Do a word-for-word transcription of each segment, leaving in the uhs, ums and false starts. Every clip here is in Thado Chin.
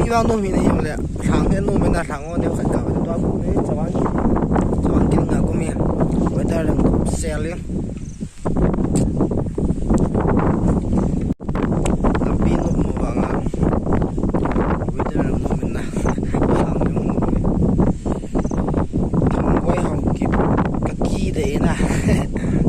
Kivang nom hi nei jongle, lhang he nom na lhang o ne khat ka ba tua ku ne, chawan ki. Chawan ki nga ku mi. Weather leng sel in. Lampi nom mo ba nga. Weather leng nom na. Lhang leng nom. Thangvoi Haokip ka kida e na.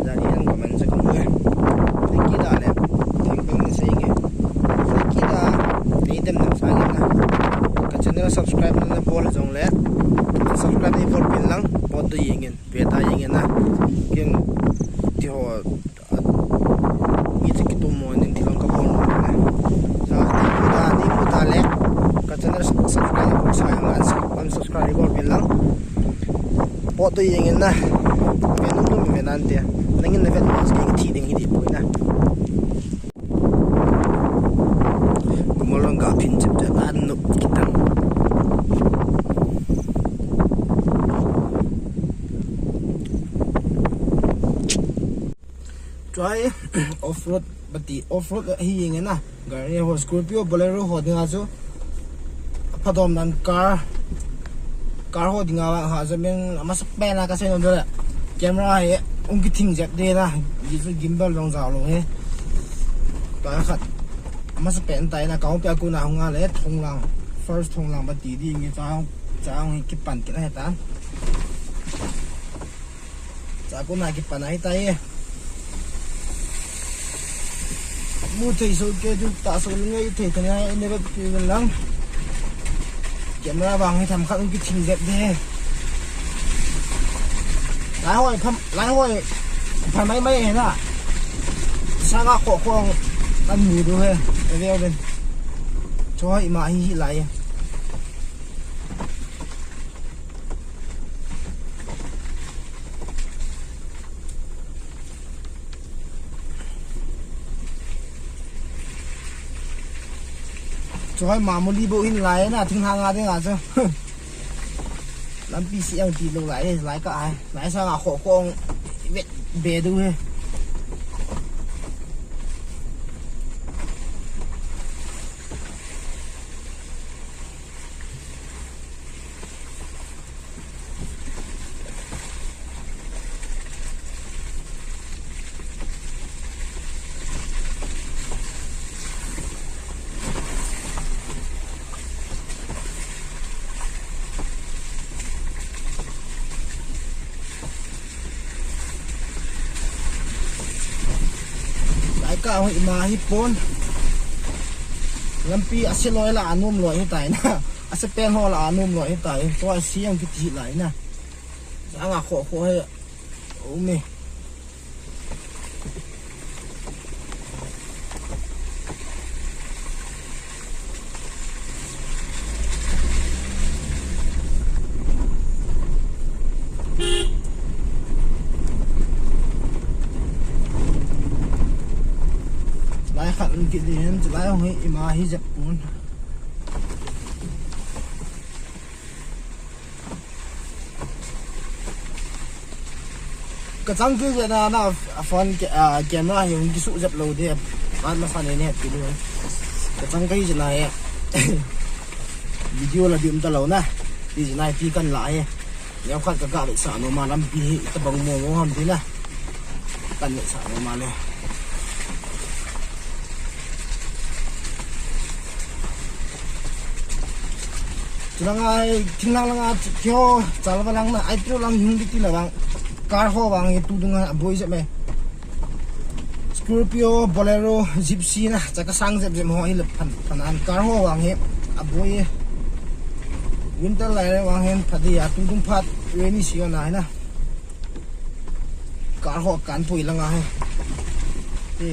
Jani an comment sa ko nge. Nei kida le. Thank you ni sei nge. Nei kida. Nei dem nem sa nge na. Ka channel subscribe na bol jongle. Subscribe nei bol pin lang. Bol to yeng in. Ve ta yeng in na. Kin ti ho Mi ti kitum mo ning ti long ka bol mo le. Sa ni mu ta, ni mu ta le. Ka channel subscribe, subscribe, unsubscribe bol pin lang. Bol to yeng in na. Ve nung nung ve nan te. Nangin na ve nung ki thi ding hi di poi na. Kumolong ka phin chep chep an nup kitang. Choi, off road, bati off road hi nge na. Gari ho, Scorpio, Bolero ho dinga chu. Phadom nan car. Car ho dinga ha chu min amasa pen na ka sei nom le. Camera hi ung ki thing jep de na. Ji chu gimbal jong jao lo he. Ta khat. Amasa pen tai na ka ung pia ku na hung a le thong lang. First thong lang bati di nge cha cha hi ki pan ki na he ta. Cha ko na ki panai tai. Mu thei so ke ju ta so ngai thei thei ngai ne ba ki lang. Camera bang hi tham khat ki thing jep de. Lai hoi tham, lai hoi tham mai mai na. Sa ga kho kho kan mu du he. Ve ve. Choi ma hi hi lai. Choi mamuli bo in lai na thing hang a ding a chu. Lampi si ang ti lo lai, lai ka ai. Lai sa nga kho kho vet be du he. Lai ka hoi ma hi pon. Lampi a se loi la a nom loi hi tai na. A se pen ho la a nom loi hi tai. Tua si ang kiti lai na. Sa nga kho kho he. Ome. Lai khat in kiti hin, chulai hong hi ima hi jep pon. Ka chang kei jep na, na phone ke, ah, camera hi hung kisuh jep lou de. Ban masa ne ne ti lou. Ka chang kei jep na e. Video la dim ta lou na. Ti jep na ti kan la e. Neo khat ka ga le sa no ma lampi hi ta bang mo mo ham ti na. Kan le sa no ma le. Chulang ai, thinglang lang a, kio, chalva lang na, ai tu lang hung di ti la bang. Car ho bang, tu dung a, boi jep me. Scorpio, Bolero, Gypsy na, chaka sang jep jep ho, hi le phan, phan an car ho bang he, a boi. Winter lai le bang he, pha di a, tu dung phat, rainy season na, na. Car ho kan pui lang a he. Ti,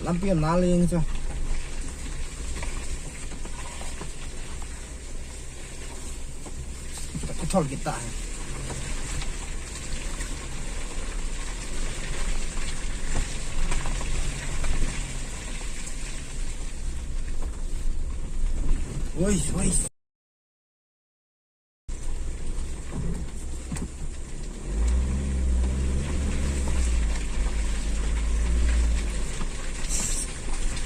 lampi na le ing chu. Ka thol kit ta. Oi, oi.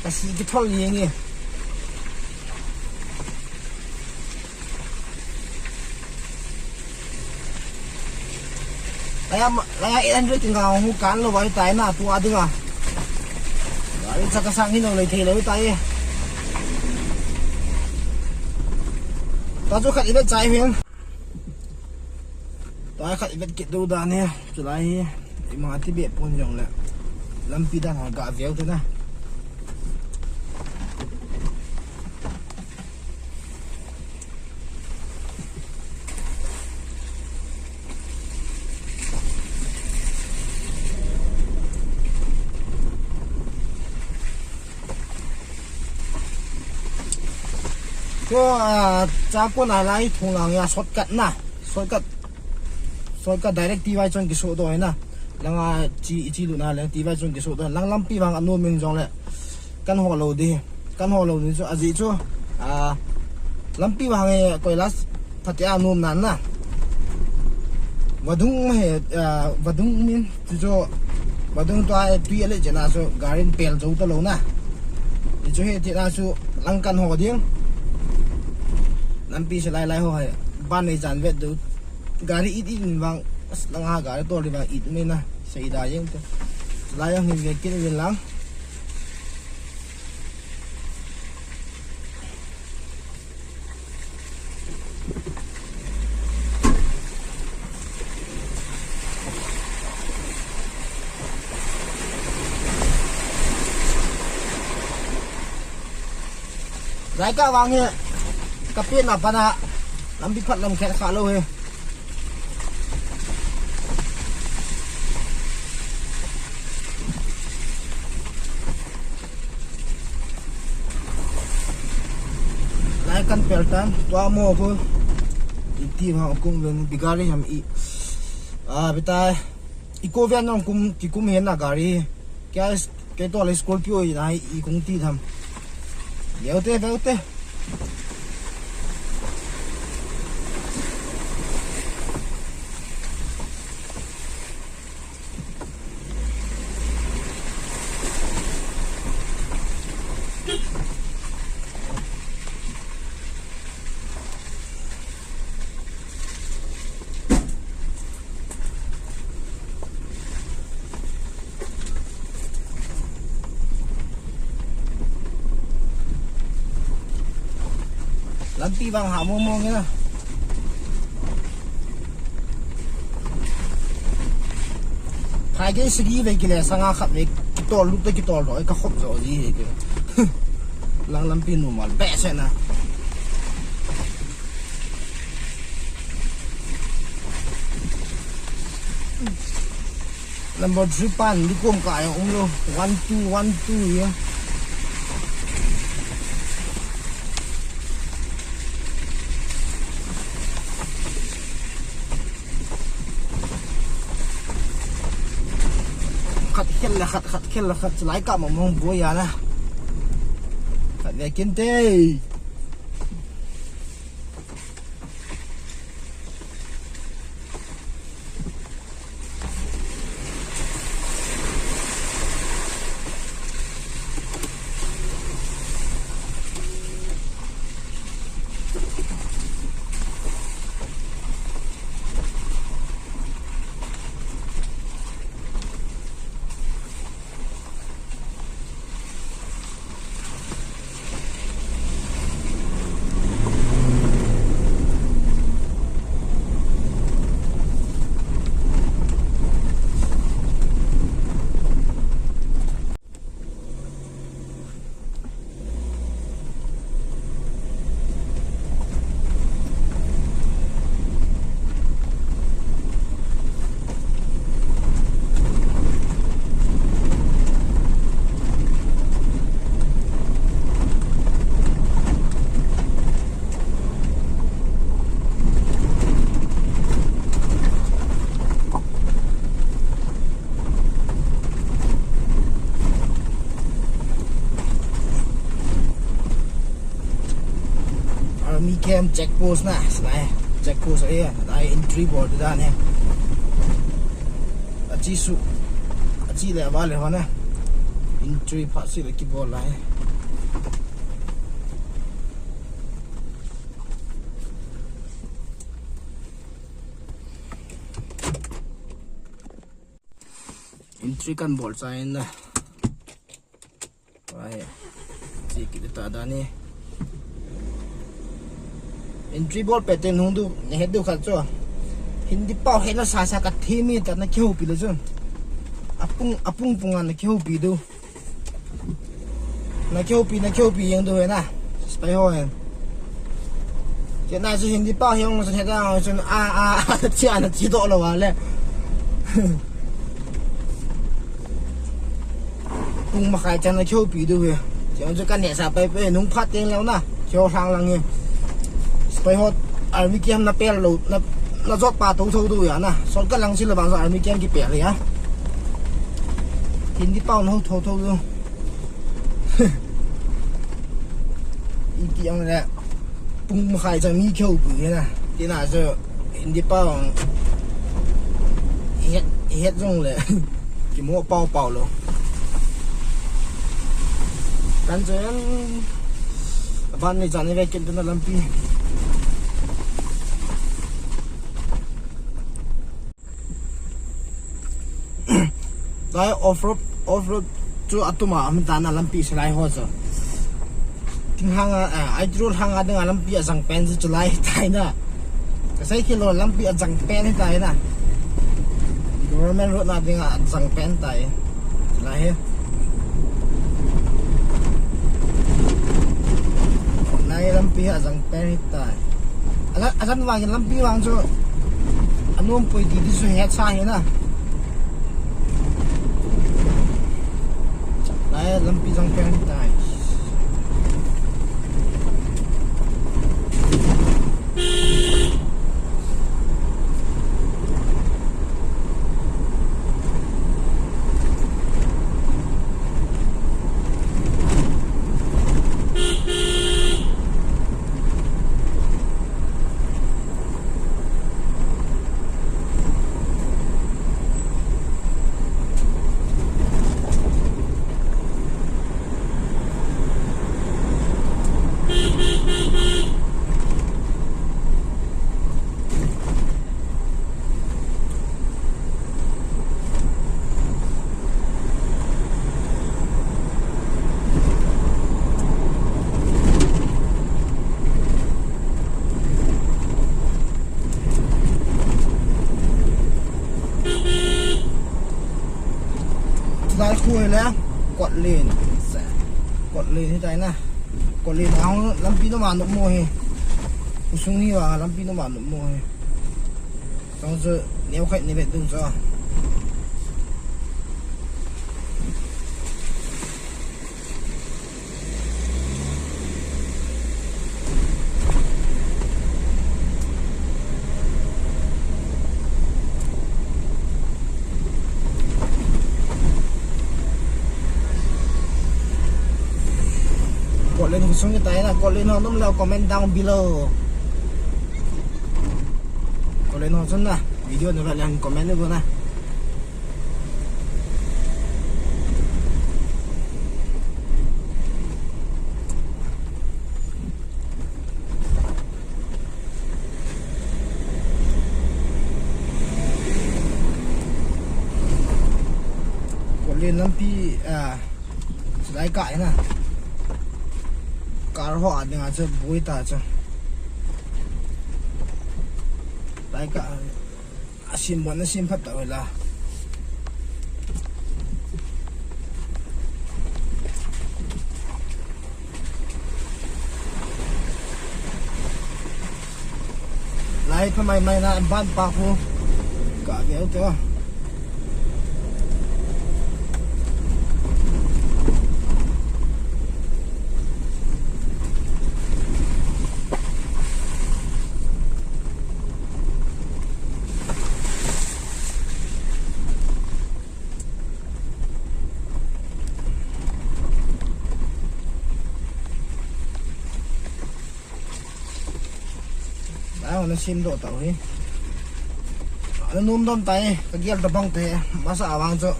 Ka si kithol ni nge. Langa eight hundred kin ga hu kan lo vai tai na tu a dinga. Gari chaka sang hin lo le thei lo tai. Ta chu khat i vet chai hin. Ta khat i vet kit do dan hi. Chulai hi. Ima ti be pon jong le. Lampi dan ha ga veu te na. Ko, ah, cha ko na lai thung lang ya shortcut na. Shortcut. Shortcut direct ti vai chon kiso do na. Langa chi, chi lu na le ti vai chon kiso do. Lang lampi vang anu min jong le. Kan ho lo di. Kan ho lo di chu, aji chu, ah, lampi vang e, koilas phatea nom nan na. Vadung he, ah, vadung min, chu chu, vadung tua e, tui ale chena chu, garin pel jou ta lo na. Chu chu he, ti na chu, lang kan ho ding. Lampi se lai lai ho he, ban nei jan vet du. Gari it it vang, as lang ha gari tol vang it mai na. Sei da jeng te. Lai jong hin ve kin vin lang. Lai ka vang hi, ka pen na pana, lampi phat lam khet kha lo hi. Lai kan pel tan, tua mo ko. Iti ma kung ven bigari ham i. Ah, betai. I ko ven nong kum, ki kum hen na gari. Kya is, kei to le Scorpio i na i kung ti tham. Veu te, veu te. Lampi vang ha mo mo nge na. Phai ke sigi ve kile sanga khat ve kitol lut te kitol do ka khop jo ji he ke. Lang lampi nu mal be se na. Number three pan, di kom ka yung umlo. One, two, one, two, ya. Khat khel la khat, khat khel la khat, lai ka ma mong bo ya na. Khat ve kin te. Army camp check post na, silai check post a, lai entry bol dan he. Achi su, achi le va le ho na. Entry phat si le kibol lai. Entry kan bol chai na. Ai, chi kiti ta dan hi. Entry bol pet in hung diu, nahet diu khat chu. Hindi pao hetna sasa ka thimi ta na kihoupi le chu. Apung, apung punga na kihoupi diu. Na kihoupi, na kihoupi jeng diu hi na. Spy ho hin. Kei na chu Hindi pao hi hung chu het a chu a, a, a, chi a na chi doh lou a le. Pung makhai chan na kihoupi diu hi. Chi a chu ka nehsa pai pai nung phat teng leu na. Kihou lhang lang hi. Spy ho army camp na pel lou, na, na jot pa tho tho diu hi a na. Shortcut lang chi le bang chu army camp kipel hi a. Hindi pao na hou tho tho diu. Iti ang le, pung makhai chan mi kihoupi hi na. Ti na chu, Hindi pao ang, i het, i het jong le, kimo pao pao lou. Kan chu yan, aban ni chan i ve kit na lampi. Lai off road, off road chu atum a um ta na lampi silai ho chu. Thinglhang a, a, I T road lhang a ding a lampi a jang pen chu chulai tai na. Ka sei kit lou lampi a jang pen hi tai na. Government road na ding a jang pen tai. Chulai hi. Lai lampi a jang pen hi tai. Ala, ajan vang lampi vang chu anom poi ti ti chu het sa hi na. Lai lampi jang pen tai. Lai khu hi le, Kotlen. Kotlen hi tai na. Kotlen a hung lampi noma nop mo hi. Khosung hi vang lampi noma nop mo hi. Tong chu neo khai ni vet ding chu. Kotlen khosung hi tai na, Kotlen ho nom le comment down below. Kotlen ho chun na, video na va leng comment ni bo na. Kotlen lampi, ah, chulai kah hi na. Car ho a dinga chu boi ta chu. Lai kah. Asim bon asim phat ta vela. Lai pha mai mai na ban pa khu. Ka ve u te. Lai ho na sim doh tau hi. Ana nom dom tai, ka gel ta bang te, masa a vang chu.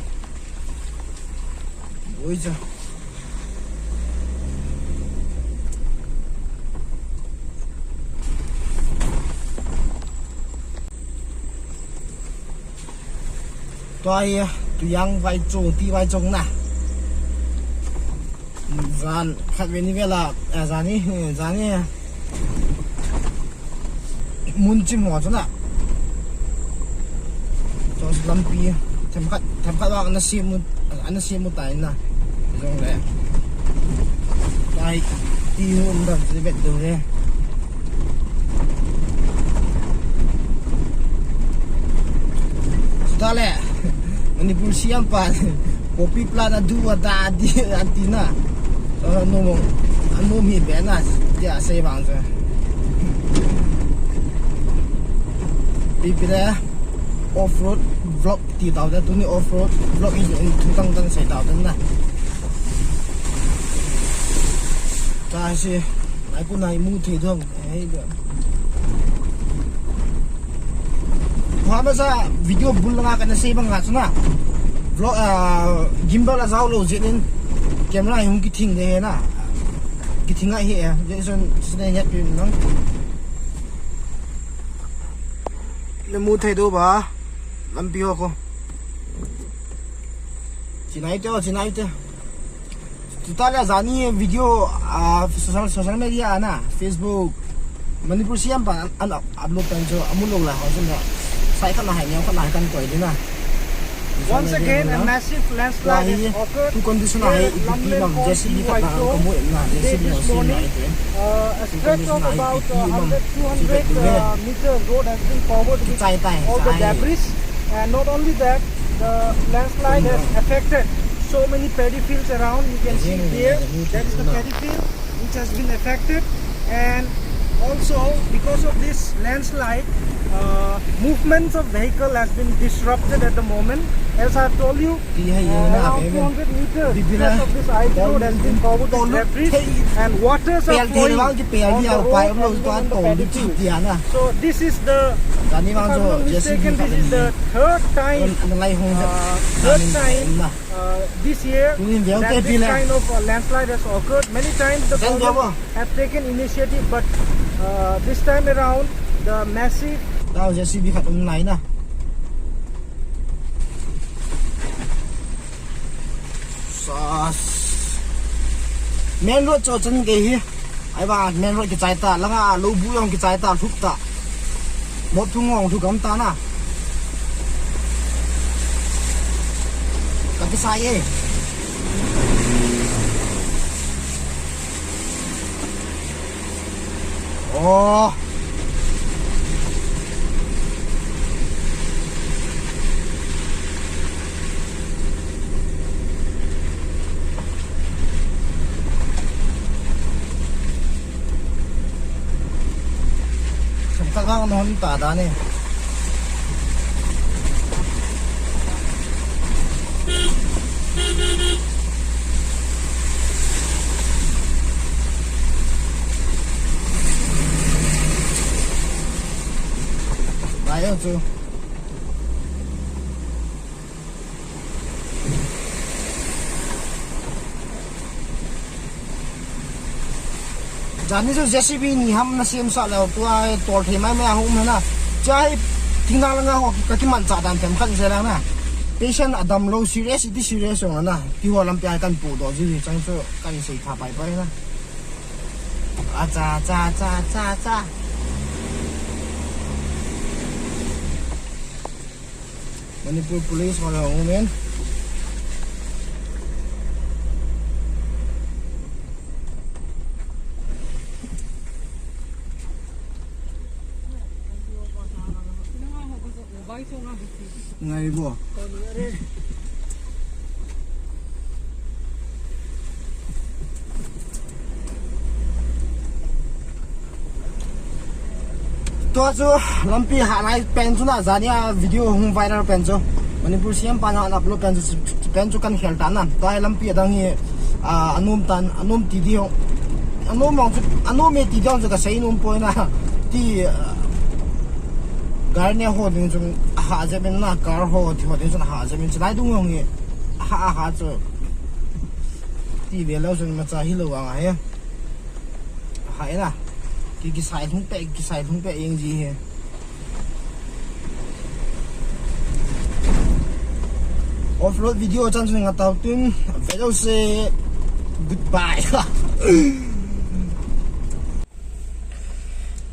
Ui chu. Tua hi, Tuyang Vaichong, ti Vaichong na. Jan khat ve ni ve la, eh, jan ni, jan ni. Mun chim ho chu na. Chu lampi, themkhat, themkhat vang ana sem u, ana sem u tai na. Jong le. Tai, ti hu um dam chu vet do le. Chuta le, Manipur C M pan, poppy plant adu ada di anti na. So, anu mo, anu mi be na, dia sei bang so. Pi pi le, off road vlog ti tau de, tuni off road vlog in, in thu tang tang sei tau de na. Ta si, ai ku nai mu thei dong. Hei, do. Tua masa video bul langa kana sei bang nga chu na. Vlog, ah, gimbal a jao lou jeh in camera hi hung kithing de he na. Kithing a hi e. Jason, sine het pin nang. Le mu thei do ba. Lampi ho ko. Chinai te, chinai te. Chuta le jani video, ah, social, social media na, Facebook, Manipur C M pan an, an upload tan chu amu lou lai ho chu na. Sai khat na hai, neo khat na hai kan koi di na. Once again, a massive landslide has occurred here at Lamlen Khon T Y Cho late this morning. Uh, a stretch of about, uh, hundred, two hundred, uh, meter road has been covered with all the debris. And not only that, the landslide has affected so many paddy fields around. You can see here, that is the paddy field which has been affected. And also, because of this landslide, uh, movements of vehicle has been disrupted at the moment. As I have told you, around two hundred meters stretch of this I P road has been covered with debris, and waters are flowing on the road and even on the paddy field. So this is the, if I'm not mistaken, this is the third time, uh, third time, uh, this year that this kind of, uh, landslide has occurred. Many times the government have taken initiative, but, uh, this time around, the massive Tao J C B khat um lai na. Sas. Main road cho chan ke hi. Ai ba, main road kichai ta, langa lou bu jong kichai ta, thup ta. Mot thung jong thu gam ta na. Ka kisai e. Oh. Samkhat vang non ta da ne. Lai jong chu. Jani chu J C B ni ham na siam sa leh tua tol thei mai mai a hung na. Chai tingna langa ho ka kiman cha dan them khan se lang na. Patient adam lou serious, iti serious jong na. Ti ho lampi a kan pu do ji chang chu kan sei tha pai pai na. A cha cha cha cha cha. Manipur Police ho la hung in. Ngai bo. Tua chu lampi hah lai pen chu na, jani a video hung viral pen chu. Manipur C M pan a upload pen chu, chu, chu pen chu kan khel ta na. Tua hi lampi adang hi, ah, anom tan, anom ti di hong. Anom hong chu, anom e ti di hong chu ka sei nom poi na. Ti, ah, gari ne ho ding chun hah jep in na, car ho ti ho ding chun hah jep in, chu lai dung hong hi hah, hah chu. Ti ve lou chun macha hi lou ang a he. Hai na. Ki, kisai lhung pe, kisai lhung pe eng ji he. Off-road video chan chu ngatau tin. Ve jouse, goodbye.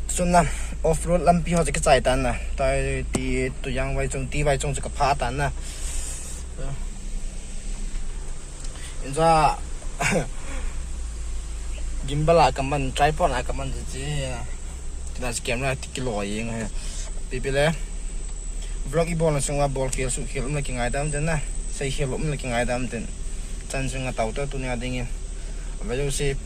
Chun na, off-road lampi ho chu kichai tan na. Tai ti tu yang vai chung, ti vai chung chu kapha tan na. Inja gimbal a kaman, tripod a kaman chi chi. Tina camera ti kilo yeng he. Pipi le. Vlog i bol na sunga bol khel su khel um le kingai dam ten na. Sei khel um le kingai dam ten. Chan sunga tau ta tu nia dingin. Ve jouse.